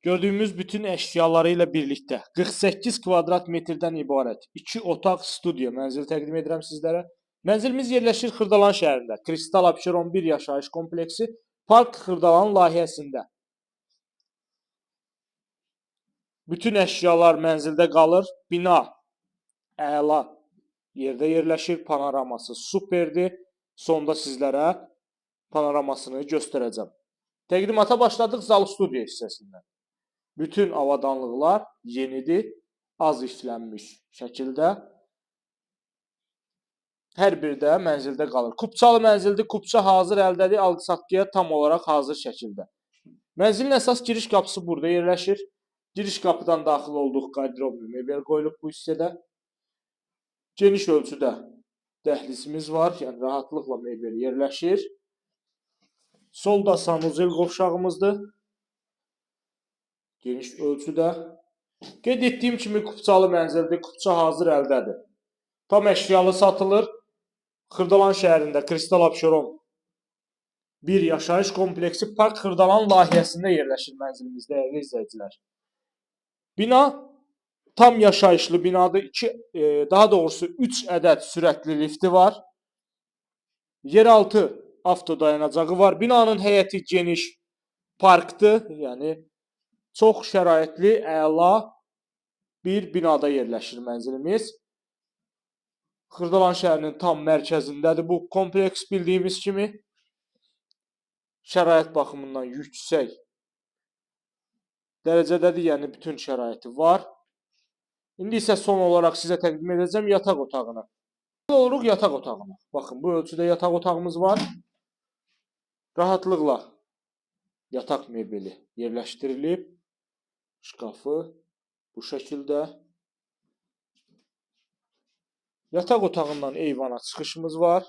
Gördüyümüz bütün əşyaları ilə birlikdə 48 kvadrat metrdən ibarət 2 otaq studiya mənzil təqdim edirəm sizlərə. Mənzilimiz yerləşir Xırdalan şəhərində, Kristal Abşeron 1 yaşayış kompleksi, Park Xırdalan layihəsində. Bütün əşyalar mənzildə qalır. Bina əla yerdə yerləşir, panoraması superdir. Sonda sizlərə panoramasını göstərəcəm. Təqdimata başladıq zal studiya hissəsindən. Bütün avadanlıqlar yenidir, az işlənmiş şəkildə. Hər biri də mənzildə qalır. Kupçalı mənzildir, kupça hazır əldədir, alqı-satqıya tam olaraq hazır şəkildə. Mənzilin əsas giriş qapısı burada yerləşir. Giriş qapıdan daxil olduq, qarderoblu mebel qoyulub bu hissədə. Geniş ölçüdə dəhlizimiz var, yəni rahatlıqla mebel yerləşir. Solda sanuzel qovşağımızdır. Geniş ölçüdə. Qeyd etdiyim kimi kupçalı mənzildir, kupça hazır əldədir. Tam əşyalı satılır. Xırdalan şəhərində Kristal Abşeron 1 yaşayış kompleksi Park Xırdalan layihəsində yerləşir mənzilimiz, dəyərli izləyicilər. Bina tam yaşayışlı binadır. Daha doğrusu 3 ədəd sürətli lifti var. Yeraltı avto dayanacağı var. Binanın həyəti geniş parkdır. Yəni çox şəraitli, əla bir binada yerləşir mənzilimiz. Xırdalan şəhərinin tam mərkəzindədir bu kompleks, bildiyimiz kimi. Şərait baxımından yüksək dərəcədədir, yəni bütün şəraiti var. İndi isə son olaraq sizə təqdim edəcəm yataq otağını. Oluruq yataq otağına. Baxın, bu ölçüdə yataq otağımız var. Rahatlıqla yataq mebeli yerləşdirilib. Şkafı bu şəkildə. Yataq otağından eyvana çıxışımız var.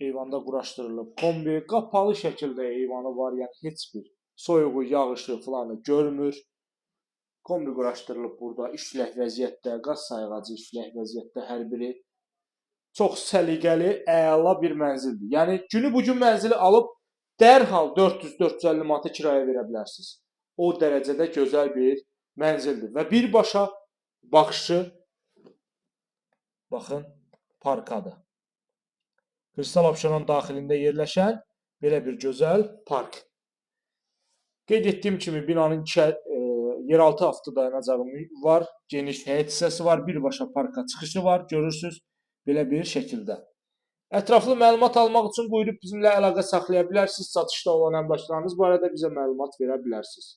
Eyvanda quraşdırılıb kombi, qapalı şəkildə eyvanı var, yəni heç bir soyuğu, yağışı filanı görmür. Kombi quraşdırılıb burada işlək vəziyyətdə, qaz sayğacı işlək vəziyyətdə hər biri. Çox səliqəli, əla bir mənzildir. Yəni günü bugün mənzili alıb dərhal 400-450 manata kirayə verə bilərsiniz. O dərəcədə gözəl bir mənzildir. Və birbaşa baxışı, baxın, parkadır. Kristal Abşeron daxilində yerləşən belə bir gözəl park. Qeyd etdiyim kimi binanın yeraltı avto dayanacağı var, geniş həyət hissəsi var, birbaşa parka çıxışı var, görürsünüz belə bir şəkildə. Ətraflı məlumat almaq üçün buyurub bizimlə əlaqə saxlaya bilərsiniz, satışda olan əmlaklarınız barədə bizə məlumat verə bilərsiniz.